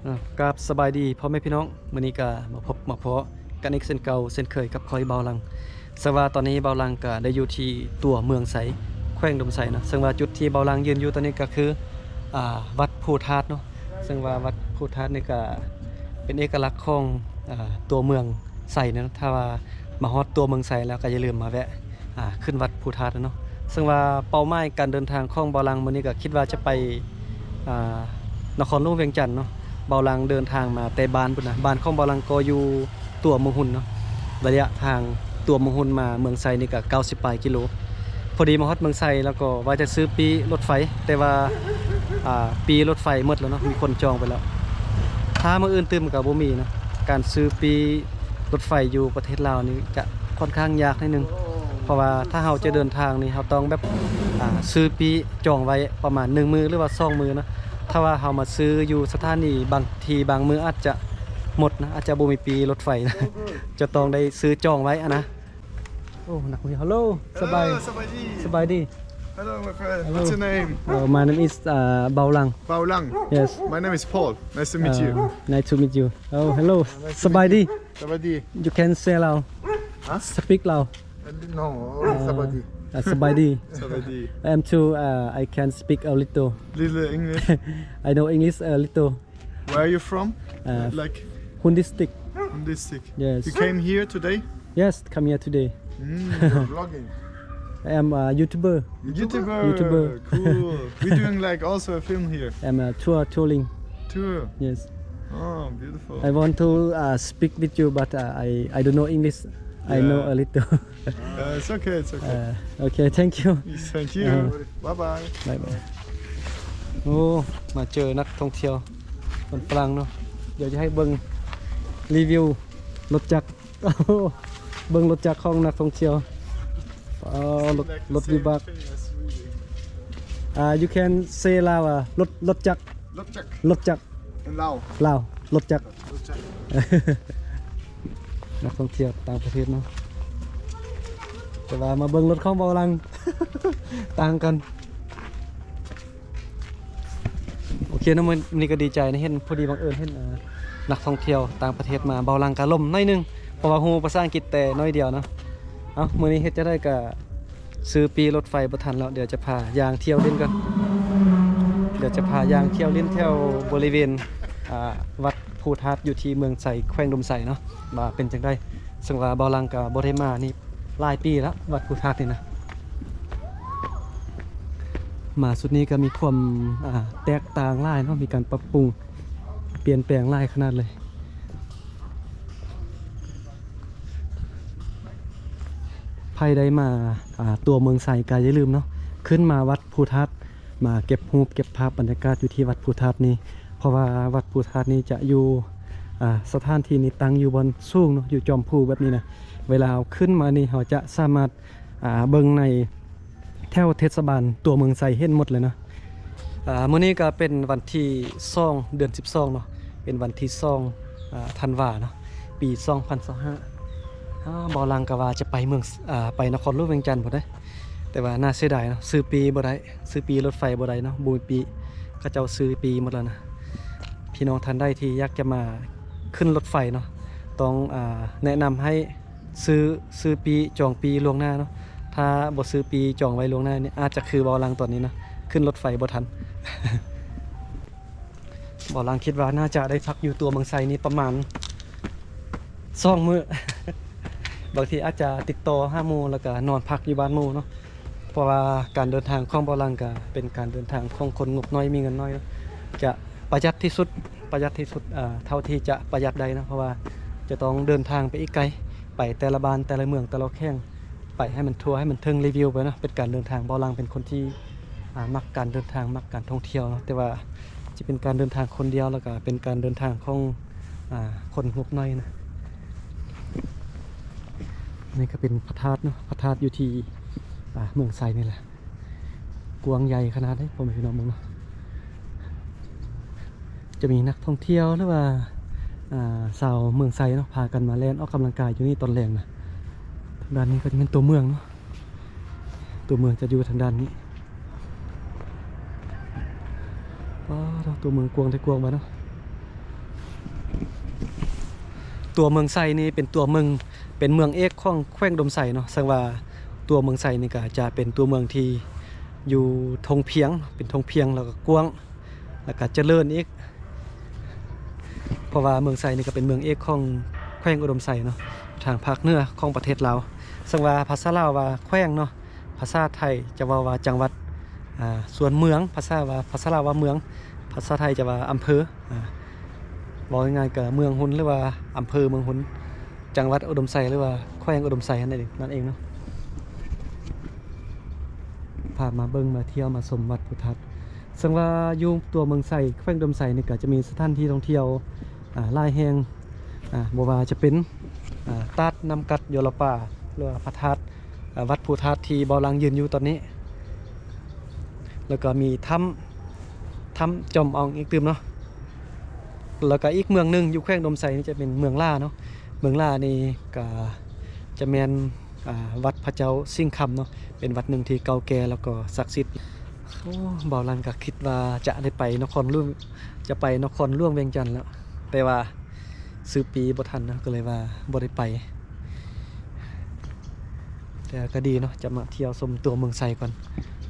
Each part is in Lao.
ອ່າ ກາບສະບາຍດີພໍ່ແມ່ພີ່ນ້ອງ, ມື້ນີ້ກະມາພົບມາພໍ້ກັນອີກເຊັ່ນເກົ່າເຊັ່ນເຄີຍກັບຂ້ອຍບ່າວຫຼັງ. ເຊິ່ງວ່າຕອນນີ້ບ່າວຫຼັງກະໄດ້ຢູ່ທີ່ຕົວເມືອງໄຊ ແຂວງອຸດົມໄຊເນາະ, ເຊິ່ງວ່າຈຸດທີ່ບ່າວຫຼັງຢືນຢູ່ຕອນນີ້ກະຄື ອ່າ ວັດພູທາດເນາະ, ເຊິ່ງວ່າວັດພູທາດນີ້ກະເປັນເອກະລັກຂອງ ອ່າ ຕົວເມືອງໄຊເນາະ. ຖ້າວ່າມາຮອດຕົວເມືອງໄຊແລ້ວກະຢ່າລືມມາແວະ ອ່າ ຂຶ້ນວັດພູທາດເນາະ. ເຊິ່ງວ່າເປົ້າໝາຍການເດີນທາງຂອງບ່າວຫຼັງມື້ນີ້ກະຄິດວ່າຈະໄປ ອ່າ ນະຄອນຫຼວງວຽງຈັນເນາະ. ບ່າວຫຼັງເດີນທາງມາແຕ່ບ້ານພຸ້ນນະ, ບ້ານຂອງບ່າວຫຼັງກໍຢູ່ຕົວເມືອງຮຸນເນາະ, ໄລຍະທາງຕົວເມືອງຮຸນມາເມືອງໄຊນີ້ກະເກົ້າສິບປາຍກິໂລ. ພໍດີມາຮອດເມືອງໄຊແລ້ວກໍວ່າຈະຊື້ປີ້ລົດໄຟ, ແຕ່ວ່າ ອ່າ ປີ້ລົດໄຟໝົດແລ້ວເນາະ, ມີຄົນຈອງໄປແລ້ວ. ຖ້າມື້ອື່ນຕື່ມກະບໍ່ມີເນາະ, ການຊື້ປີ້ ລົດໄຟຢູ່ປະເທດລາວນີ້ຈະຄ່ອນຂ້າງຍາກໜ້ອຍໜຶ່ງ, ເພາະວ່າຖ້າເຮົາຈະເດີນທາງນີ້ ເຮົາຕ້ອງແບບ ອ່າ ຊື້ປີ້ຈອງໄວ້ປະມານໜຶ່ງມື້ ຫຼືວ່າສອງມື້ເນາະ. ຖ້າວ່າເຮົາມາຊື້ຢູ່ສະຖານີບາງທີບາງມື້ອາດຈະໝົດນະ, ອາດຈະບໍ່ມີປີ້ລົດໄຟນະ, ຈະຕ້ອງໄດ້ຊື້ຈອງໄວ້ຫັ້ນນະ. ໂອ້ ນັກທ່ອງທ່ຽວ Hello ສະບາຍ ເອີ ສະບາຍດີ ສະບາຍດີ. Hello my friend. Hello. What's your name? Uh, my name is, uh, ບ່າວຫຼັງ. ບ່າວຫຼັງ. Yes. My name is Paul. Nice to meet you. Uh, nice to meet you. Oh, hello. Nice to meet you. ສະບາຍດີ. ສະບາຍດີ. You can say Lao. Huh? Speak Lao. Uh, no. Uh, ສະບາຍດີ. Uh, ສະບາຍດີ. ສະບາຍດີ. I am too, uh, I can speak a little. Little English. I know English a little. Where are you from? Uh, like Hun District. Hun District. Yes. You came here today? Yes, come here today. Mm, you're vlogging. I am a YouTuber. YouTuber. YouTuber. Cool. We're doing, like, also a film here. I'm a tour, touring. Tour? Yes. Oh, beautiful. I want to, uh, speak with you, but, uh, I, I don't know English. I know a little. Uh, it's okay, it's okay. Uh, okay, thank you. Thank you. Uh, bye bye. Bye bye. ໂອ້ ມາເຈີນັກທ່ອງທ່ຽວຄົນຝຣັ່ງເນາະ. ດຽວຈະໃຫ້ເບິ່ງຣີວິວລົດຈັກ. ເບິ່ງລົດຈັກຂອງນັກທ່ອງທ່ຽວ. ອໍ ລົດ ລົດວິບາກ. Uh, you can say Lao, uh, ລົດ ລົດຈັກ. ລົດຈັກ. ລົດຈັກ. ເປັນລາວ. ລາວ ລົດຈັກ. ລົດຈັກ. ນັກທ່ອງທ່ຽວຕ່າງປະເທດເນາະ, ແຕ່ວ່າມາເບິ່ງລົດຂອງບ່າວຫຼັງ ຕ່າງກັນ. ໂອເຄເນາະ, ມື້ນີ້ກໍດີໃຈນະ ເຫັນ ພໍດີບັງເອີນເຫັນ ເອີ ນັກທ່ອງທ່ຽວຕ່າງປະເທດມາ. ບ່າວຫຼັງກະລົມໜ້ອຍໜຶ່ງ ເພາະວ່າຮູ້ພາສາອັງກິດແຕ່ໜ້ອຍດຽວເນາະ. ເອົ້າ ມື້ນີ້ເຮັດຈັ່ງໃດກະຊື້ປີ້ລົດໄຟບໍ່ທັນແລ້ວ, ດຽວຈະພາຍ່າງທ່ຽວຫຼິ້ນກ່ອນ. ດຽວຈະພາຍ່າງທ່ຽວຫຼິ້ນແຖວບໍລິເວນ ອ່າ ວັດພູທາດ ຢູ່ທີ່ເມືອງໄຊ ແຂວງອຸດົມໄຊເນາະ ວ່າເປັນຈັ່ງໃດ. ເຊິ່ງວ່າບ່າວຫຼັງກະບໍ່ໄດ້ມານີ້ ຫຼາຍປີແລ້ວ ວັດພູທາດນີ້ນະ. ມາຊຸດນີ້ກໍມີຄວາມ ອ່າ ແຕກຕ່າງຫຼາຍເນາະ, ມີການປັບປຸງປ່ຽນແປງຫຼາຍຂະໜາດເລີຍ. ໃຜໄດ້ມາ ອ່າ ຕົວເມືອງໄຊກໍຢ່າລືມເນາະ, ຂຶ້ນມາວັດພູທາດ ມາເກັບຮູບເກັບພາບບັນຍາກາດຢູ່ທີ່ວັດພູທາດນີ້ ເພາະວ່າວັດພູທາດນີ້ຈະຢູ່ ອ່າ ສະຖານທີ່ນີ້ຕັ້ງຢູ່ບ່ອນສູງເນາະ, ຢູ່ຈອມພູແບບນີ້ນະ. ເວລາເຮົາຂຶ້ນມານີ້ ເຮົາຈະສາມາດ ອ່າ ເບິ່ງໃນແຖວເທດສະບານຕົວເມືອງໄຊເຫັນໝົດເລີຍເນາະ. ອ່າ ມື້ນີ້ກໍເປັນວັນທີສອງ ເດືອນສິບສອງເນາະ, ເປັນວັນທີສອງ ອ່າ ທັນວາເນາະ ປີສອງພັນຊາວຫ້າ. ອ່າ ບ່າວຫຼັງກໍວ່າຈະໄປເມືອງ ອ່າ ໄປນະຄອນຫຼວງວຽງຈັນພຸ້ນເດ້, ແຕ່ວ່າໜ້າເສຍດາຍເນາະ ຊື້ປີ້ບໍ່ໄດ້, ຊື້ປີ້ລົດໄຟບໍ່ໄດ້ເນາະ, ບໍ່ມີປີ້, ເຂົາເຈົ້າຊື້ປີ້ໝົດແລ້ວນະ. ພີ່ນ້ອງທ່ານໃດທີ່ຢາກຈະມາຂຶ້ນລົດໄຟເນາະ ຕ້ອງ ອ່າ ແນະນຳໃຫ້ຊື້ ຊື້ປີ້ ຈອງປີ້ລ່ວງໜ້າເນາະ. ຖ້າບໍ່ຊື້ປີ້ຈອງໄວ້ລ່ວງໜ້ານີ້ ອາດຈະຄືບ່າວຫຼັງຕອນນີ້ເນາະ, ຂຶ້ນລົດໄຟບໍ່ທັນ. ບ່າວຫຼັງຄິດວ່າໜ້າຈະໄດ້ພັກຢູ່ຕົວເມືອງໄຊນີ້ປະມານສອງມື້, ບາງທີອາດຈະຕິດຕໍ່ຫາໝູ່ ແລ້ວກະນອນພັກຢູ່ບ້ານໝູ່ເນາະ. ເພາະວ່າການເດີນທາງຂອງບ່າວຫຼັງກະເປັນການເດີນທາງຂອງຄົນງົບໜ້ອຍ ມີເງິນໜ້ອຍເນາະ, ຈະປະຢັດທີ່ສຸດ ປະຢັດທີ່ສຸດ ເອີ ເທົ່າທີ່ຈະປະຢັດໄດ້ເນາະ, ເພາະວ່າຈະຕ້ອງເດີນທາງໄປອີກໄກ, ໄປແຕ່ລະບ້ານ ແຕ່ລະເມືອງ ແຕ່ລະແຂວງ ໄປໃຫ້ມັນທົ່ວ ໃຫ້ມັນເຖິງ ຣີວິວໄປເນາະ. ເປັນການເດີນທາງ ບ່າວຫຼັງເປັນຄົນທີ່ ອ່າ ມັກການເດີນທາງ ມັກການທ່ອງທ່ຽວເນາະ, ແຕ່ວ່າຈະເປັນການເດີນທາງຄົນດຽວ ແລ້ວກະເປັນການເດີນທາງຂອງ ອ່າ ຄົນງົບໜ້ອຍນະ. ນີ້ກໍເປັນພະທາດເນາະ, ພະທາດຢູ່ທີ່ ອ່າ ເມືອງໄຊນີ້ແຫຼະ, ກວ້າງໃຫຍ່ຂະໜາດໃດ ພໍ່ແມ່ພີ່ນ້ອງເບິ່ງເນາະ. ຈະມີນັກທ່ອງທ່ຽວ ຫຼືວ່າ ອ່າ ຊາວເມືອງໄຊເນາະ ພາກັນມາແລ່ນອອກກຳລັງກາຍຢູ່ນີ້ຕອນແລງນະ. ທາງດ້ານນີ້ກໍຈະແມ່ນຕົວເມືອງເນາະ, ຕົວເມືອງຈະຢູ່ທາງດ້ານນີ້. ວ້າວ ຕົວເມືອງກວ້າງແທ້ກວ້າງວ່າເນາະ. ຕົວເມືອງໄຊນີ້ເປັນຕົວເມືອງ ເປັນເມືອງເອກຂອງແຂວງອຸດົມໄຊເນາະ. ເຊິ່ງວ່າຕົວເມືອງໄຊນີ້ກໍຈະເປັນຕົວເມືອງທີ່ຢູ່ທົ່ງພຽງ ເປັນທົ່ງພຽງ ແລ້ວກໍກວ້າງ ແລ້ວກໍຈະເລີນອີກ ເພາະວ່າເມືອງໄຊນີ້ກໍເປັນເມືອງເອກຂອງແຂວງອຸດົມໄຊເນາະ ທາງພາກເໜືອຂອງປະເທດລາວ. ເຊິ່ງວ່າພາສາລາວວ່າແຂວງເນາະ ພາສາໄທຈະເວົ້າວ່າຈັງຫວັດ ອ່າ ສ່ວນເມືອງ ພາສາວ່າ ພາສາລາວວ່າເມືອງ ພາສາໄທຈະວ່າອຳເພີ. ອ່າ ເວົ້າງ່າຍໆກໍເມືອງຮຸນ ຫຼືວ່າອຳເພີເມືອງຮຸນ ຈັງຫວັດອຸດົມໄຊ ຫຼືວ່າແຂວງອຸດົມໄຊນັ້ນເອງ ນັ້ນເອງເນາະ. ພາມາເບິ່ງມາທ່ຽວມາຊົມວັດພູທາດ ເຊິ່ງວ່າຢູ່ຕົວເມືອງໄຊ ແຂວງອຸດົມໄຊນີ້ກໍຈະມີສະຖານທີ່ທ່ອງທ່ຽວ ອ່າ ຫຼາຍແຫ່ງ ອ່າ ບໍ່ວ່າຈະເປັນ ອ່າ ຕາດນ້ຳກັດໂຢລະປາ ຫຼືວ່າພະທາດ ອ່າ ວັດພູທາດທີ່ເບົາຫຼັງຢືນຢູ່ຕອນນີ້ ແລ້ວກໍມີຖ້ຳ ຖ້ຳຈອມອອງອີກຕື່ມເນາະ. ແລ້ວກໍອີກເມືອງໜຶ່ງຢູ່ແຂວງອຸດົມໄຊນີ້ຈະເປັນເມືອງຫຼ້າເນາະ. ເມືອງຫຼ້ານີ້ກໍຈະແມ່ນ ອ່າ ວັດພະເຈົ້າສິງຄຳເນາະ ເປັນວັດໜຶ່ງທີ່ເກົ່າແກ່ແລ້ວກໍສັກສິດ. ໂອ້ ເບົາຫຼັງກໍຄິດວ່າຈະໄດ້ໄປນະຄອນຫຼວງ ຈະໄປນະຄອນຫຼວງວຽງຈັນແລ້ວ ແຕ່ວ່າຊື້ປີ້ບໍ່ທັນເນາະ ກໍເລີຍວ່າບໍ່ໄດ້ໄປ. ແຕ່ກໍດີເນາະ ຈະມາທ່ຽວຊົມຕົວເມືອງໄຊກ່ອນ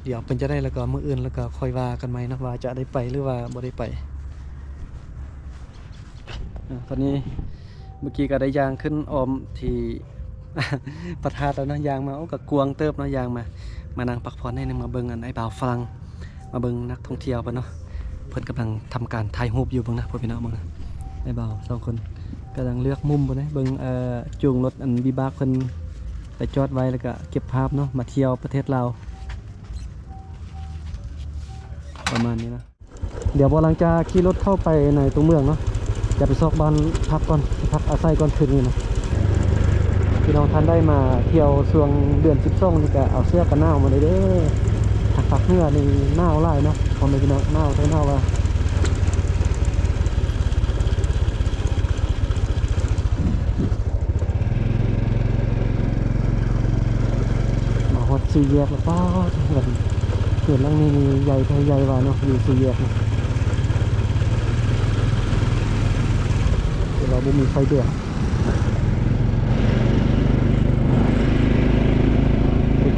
ດຽວເປັນຈັ່ງໃດແລ້ວກໍມື້ອື່ນແລ້ວກໍຄ່ອຍວ່າກັນໃໝ່ເນາະ ວ່າຈະໄດ້ໄປ ຫຼືວ່າບໍ່ໄດ້ໄປ. ອາ ຕອນນີ້ ເມື່ອກີ້ກໍໄດ້ຍ່າງຂຶ້ນອ້ອມທີ່ ພະທາດແລ້ວເນາະ ຍ່າງມາ ໂອ້ ກໍກວ້າງເຕີບເນາະ ຍ່າງມາ ມານັ່ງພັກຜ່ອນໜ້ອຍໜຶ່ງ ມາເບິ່ງອັນອ້າຍບ່າວຝຣັ່ງ ມາເບິ່ງນັກທ່ອງທ່ຽວເພິ່ນເນາະ ເພິ່ນກຳລັງທຳການຖ່າຍຮູບຢູ່. ເບິ່ງນະ ພໍ່ພີ່ນ້ອງ ເບິ່ງນະ ອ້າຍບ່າວສອງຄົນກຳລັງເລືອກມຸມພຸ້ນເດ້ ເບິ່ງ ເອີ ຈູງລົດອັນວິບາກເພິ່ນໄປຈອດໄວ້ ແລ້ວກໍເກັບພາບເນາະ ມາທ່ຽວປະເທດລາວ ປະມານນີ້ນະ. ດຽວເບົາຫຼັງຈະຂີ່ລົດເຂົ້າໄປໃນຕົວເມືອງເນາະ ຈະໄປຊອກບ້ານພັກກ່ອນ ພັກອາໄສກ່ອນຄືນນີ້ນະ. ພີ່ນ້ອງທ່ານໃດມາທ່ຽວຊ່ວງເດືອນສິບສອງນີ້ກໍເອົາເສື້ອກັນໜາວມາເລີຍເດີ. ທາງພາກເໜືອນີ້ໜາວຫຼາຍເນາະ ພໍ່ແມ່ພີ່ນ້ອງ ໜາວແທ້ໜາວວ່າ. ມາຮອດສີ່ແຍກແລ້ວ ປ້າດ ເຮືອນ ເຮືອນຫຼັງນີ້ນີ້ໃຫຍ່ແທ້ໃຫຍ່ວ່າເນາະ ຢູ່ສີ່ແຍກນີ້ ແຕ່ວ່າບໍ່ມີໄຟແດງ.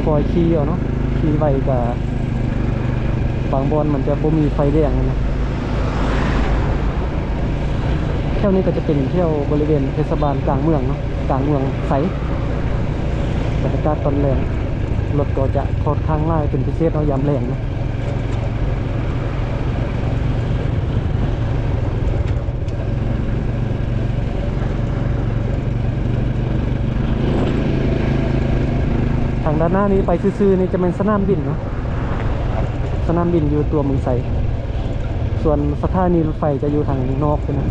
ຄ່ອຍໆຂີ່ເອົາເນາະ ຂີ່ໄວກະ ບາງບ່ອນມັນຈະບໍ່ມີໄຟແດງນະ. ແຖວນີ້ກໍຈະເປັນແຖວບໍລິເວນເທດສະບານກາງເມືອງເນາະ ກາງເມືອງໄຊ. ບັນຍາກາດຕອນແລງ ລົດກໍຈະຄ່ອນຂ້າງຫຼາຍເປັນພິເສດເນາະ ຍາມແລງນະ. ທາງດ້ານໜ້ານີ້ໄປຊື່ໆນີ້ຈະແມ່ນສະໜາມບິນເນາະ ສະໜາມບິນຢູ່ຕົວເມືອງໄຊ. ສ່ວນສະຖານີລົດໄຟຈະຢູ່ທາງນອກພຸ້ນນະ.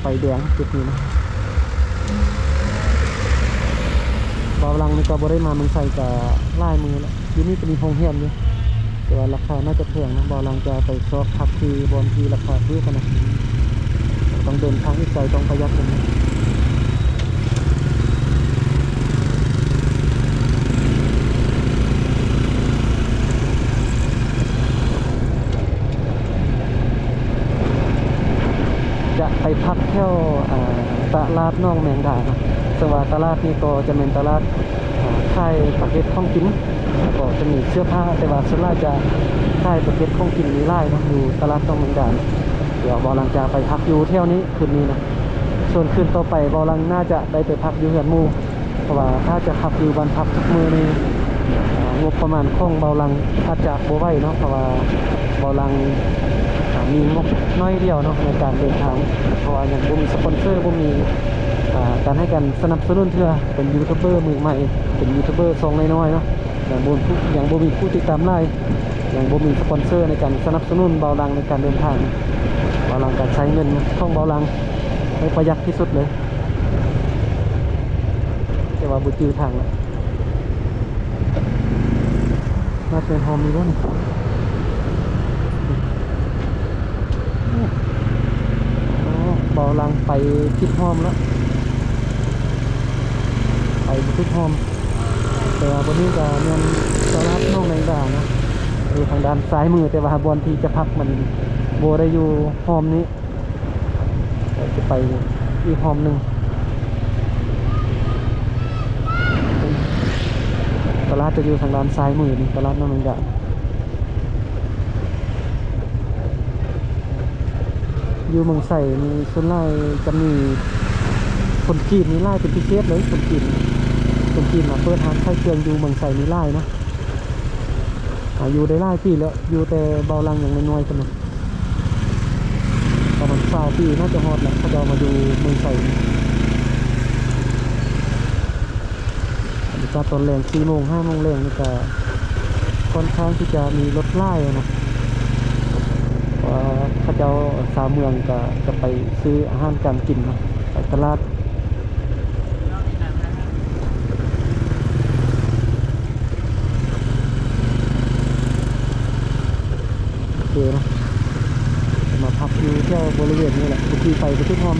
ໄຟແດງຈຸດນີ້ນະ. ເບົາຫຼັງນີ້ກໍບໍ່ໄດ້ມາເມືອງໄຊກໍຫຼາຍມື້ແລ້ວ. ຢູ່ນີ້ກໍມີໂຮງແຮມຢູ່ ແຕ່ວ່າລາຄາໜ້າຈະແພງນະ. ເບົາຫຼັງຈະໄປຊອກພັກທີ່ບ່ອນທີ່ລາຄາຖືກນະ. ຕ້ອງເດີນທາງອີກໄກ ຕ້ອງປະຢັດເລີຍນະ. ຈະໄປພັກແຖວ ອ່າ ຕະຫຼາດໜອງແມງດາເນາະ. ເຊິ່ງວ່າຕະຫຼາດນີ້ກໍຈະແມ່ນຕະຫຼາດ ອ່າ ຂາຍປະເພດຂອງກິນ ແລ້ວກໍຈະມີເສື້ອຜ້າ ແຕ່ວ່າສ່ວນຫຼາຍຈະຂາຍປະເພດຂອງກິນນີ້ຫຼາຍເນາະ ຢູ່ຕະຫຼາດໜອງແມງດາ. ດຽວເບົາຫຼັງຈະໄປພັກຢູ່ແຖວນີ້ຄືນນີ້ນະ. ສ່ວນຄືນຕໍ່ໄປເບົາຫຼັງໜ້າຈະໄດ້ໄປພັກຢູ່ເຮືອນໝູ່ ເພາະວ່າຖ້າຈະພັກຢູ່ບ້ານພັກທຸກມື້ນີ້ ອ່າ ງົບປະມານຂອງເບົາຫຼັງອາດຈະບໍ່ໄຫວເນາະ ເພາະວ່າເບົາຫຼັງ ອ່າ ມີງົບໜ້ອຍດຽວເນາະໃນການເດີນທາງ ເພາະວ່າຍັງບໍ່ມີສະປອນເຊີ ບໍ່ມີ ອ່າ ການໃຫ້ການສະໜັບສະໜູນເທື່ອ. ເປັນຢູທູບເບີມືໃໝ່ ເປັນຢູທູບເບີຊ່ອງນ້ອຍໆເນາະ ຍັງບໍ່ມີຜູ້ ຍັງບໍ່ມີຜູ້ຕິດຕາມຫຼາຍ ຍັງບໍ່ມີສະປອນເຊີໃນການສະໜັບສະໜູນເບົາຫຼັງໃນການເດີນທາງ. ເບົາຫຼັງການໃຊ້ເງິນຂອງເບົາຫຼັງໃຫ້ປະຢັດທີ່ສຸດເລີຍ. ແຕ່ວ່າບໍ່ຈື່ທາງລະ ໜ້າຈະຫອມຢູ່ບໍ່ນີ້. ໂອ້ ເບົາຫຼັງໄປຜິດຮ່ອມລະ ໄປບໍ່ຖືກຮ່ອມ. ແຕ່ວ່າບ່ອນນີ້ກໍແມ່ນຕະຫຼາດໜອງແມງດານະ. ຢູ່ທາງດ້ານຊ້າຍມື, ແຕ່ວ່າບ່ອນທີ່ຈະພັກມັນບໍ່ໄດ້ຢູ່ຮ່ອມນີ້, ຈະໄປອີກຮ່ອມໜຶ່ງ. ຕະຫຼາດຈະຢູ່ທາງດ້ານຊ້າຍມືນີ້, ຕະຫຼາດນ້ອງແມງດາ. ຢູ່ເມືອງໄຊນີ້ ສ່ວນຫຼາຍຈະມີຄົນຈີນນີ້ຫຼາຍເປັນພິເສດເລີຍ. ຄົນຈີນ ຄົນຈີນມາເປີດຮ້ານຂາຍເຄື່ອງຢູ່ເມືອງໄຊນີ້ຫຼາຍນະ. ອາ ຢູ່ໄດ້ຫຼາຍປີແລ້ວ, ຢູ່ແຕ່ເບົາຫຼັງຍັງນ້ອຍໆ ພຸ້ນນະ, ປະມານຊາວປີໜ້າຈະຮອດແລ້ວ ເຂົາເຈົ້າມາຢູ່ເມືອງໄຊ. ບັນຍາກາດຕອນແລງ ສີ່ໂມງ ຫ້າໂມງແລງນີ້ກະຄ່ອນຂ້າງທີ່ຈະມີລົດຫຼາຍນະ, ເພາະວ່າເຂົາເຈົ້າ ຊາວເມືອງກະຈະໄປຊື້ອາຫານການກິນນະ, ໄປຕະຫຼາດ. ໂອເຄເນາະ, ມາພັກຢູ່ແຖວບໍລິເວນນີ້ແຫຼະ, ເມື່ອກີ້ໄປບໍ່ຖືກຮ່ອມ.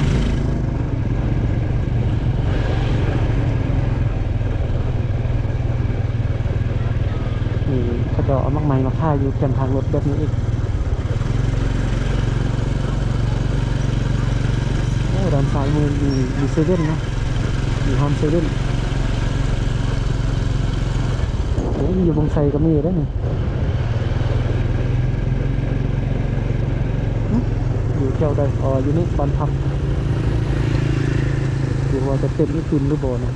ນີ້ເຂົາເຈົ້າເອົາໝາກໄມ້ມາຂາຍຢູ່ແຄມທາງລົດແບບນີ້ອີກ. ໂອ້ ດ້ານຊ້າຍມືມີ ມີເຊເວັ່ນເນາະ, ມີຮ້ານເຊເວັ່ນ. ໂອ້ ຢູ່ເມືອງໄຊກໍມີເດ້ນີ້. ຫຶ ຢູ່ແຖວໃດ? ອໍ ຢູ່ນີ້ ບ້ານພັກ. ບໍ່ຮູ້ວ່າຈະເຕັມອີ່ຕື່ມຫຼືບໍ່ນະ.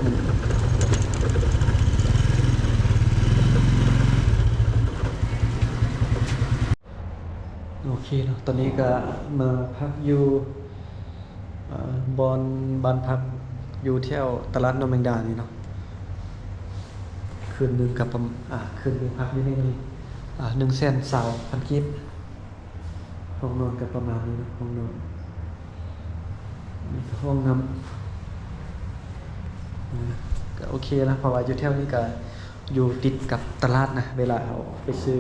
ໂອເຄເນາະ, ຕອນນີ້ກະມາພັກຢູ່ ເອີ ບ່ອນບ້ານພັກຢູ່ແຖວຕະຫຼາດໜອງແມງດານີ້ເນາະ. ຄືນໜຶ່ງກະປະມານ ອາ ຄືນໜຶ່ງພັກຢູ່ນີ້ ອາ ໜຶ່ງແສນຊາວພັນກີບ. ຫ້ອງນອນກະປະມານນີ້ເນາະ, ຫ້ອງນອນ ນີ້ກະຫ້ອງນ້ຳ. ກະໂອເຄນະ, ເພາະວ່າຢູ່ແຖວນີ້ກະຢູ່ຕິດກັບຕະຫຼາດນະ, ເວລາເຮົາໄປຊື້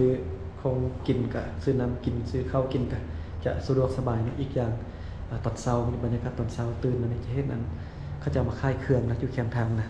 ຂອງກິນກະ ຊື້ນ້ຳກິນ ຊື້ເຂົ້າກິນກະຈະສະດວກສະບາຍເນາະ. ອີກຢ່າງ ອາ ຕອນເຊົ້າ ບັນຍາກາດຕອນເຊົ້າຕື່ນມານີ້ຈະເຫັນອັນ ເຂົາເຈົ້າມາຂາຍເຄື່ອງນະ ຢູ່ແຄມທາງນະ.